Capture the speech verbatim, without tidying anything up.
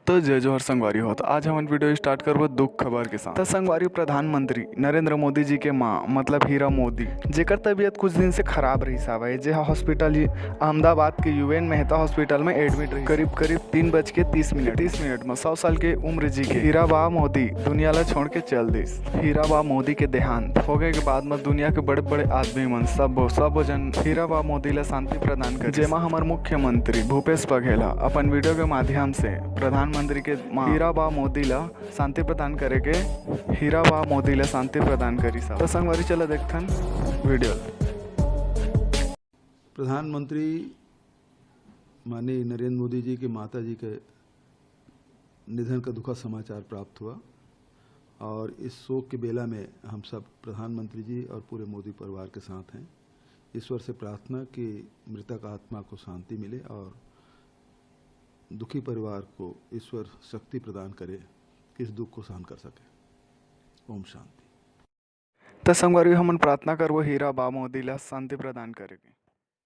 तो जय जोहार संगवारी हो। तो आज हमन वीडियो स्टार्ट करबो दुख खबर के साथ। तो संगवारी, प्रधानमंत्री नरेंद्र मोदी जी के माँ, मतलब हीरा मोदी, जेकर तबीयत कुछ दिन से खराब रहिस हवय, जे ह हॉस्पिटल, अहमदाबाद के यूएन मेहता हॉस्पिटल में एडमिट रहिस। करीब करीब तीन बज के तीस मिनट, तीस मिनट में सौ साल के उम्र जी के हीरा बा मोदी दुनिया ला छोड़ के चल दिस। हीरा बा मोदी के देहांत होगे के बाद म दुनिया के बड़े-बड़े आदमी मन सबो, सबो जन हीरा बा मोदी ला शांति प्रदान करिस, जेमा हमर मुख्यमंत्री भूपेश बघेल ह अपन वीडियो के माध्यम से प्रधानमंत्री के मां हीरा बा मोदी ला शांति प्रदान करे के, हीरा बा मोदी ला शांति प्रदान करिस। त संगवारी, चला देखथन वीडियो ला। प्रधानमंत्री माननीय नरेंद्र मोदी जी के माता जी के निधन का दुखद समाचार प्राप्त हुआ और इस शोक के बेला में हम सब प्रधानमंत्री जी और पूरे मोदी परिवार के साथ हैं। ईश्वर से प्रार्थना कि मृतक आत्मा को शांति मिले और दुखी परिवार को ईश्वर शक्ति प्रदान करे कि इस दुख को सहन कर सके। ओम शांति। त संगवारी, हमन प्रार्थना करबो हीरा बा मोदी ला शांति प्रदान करे के।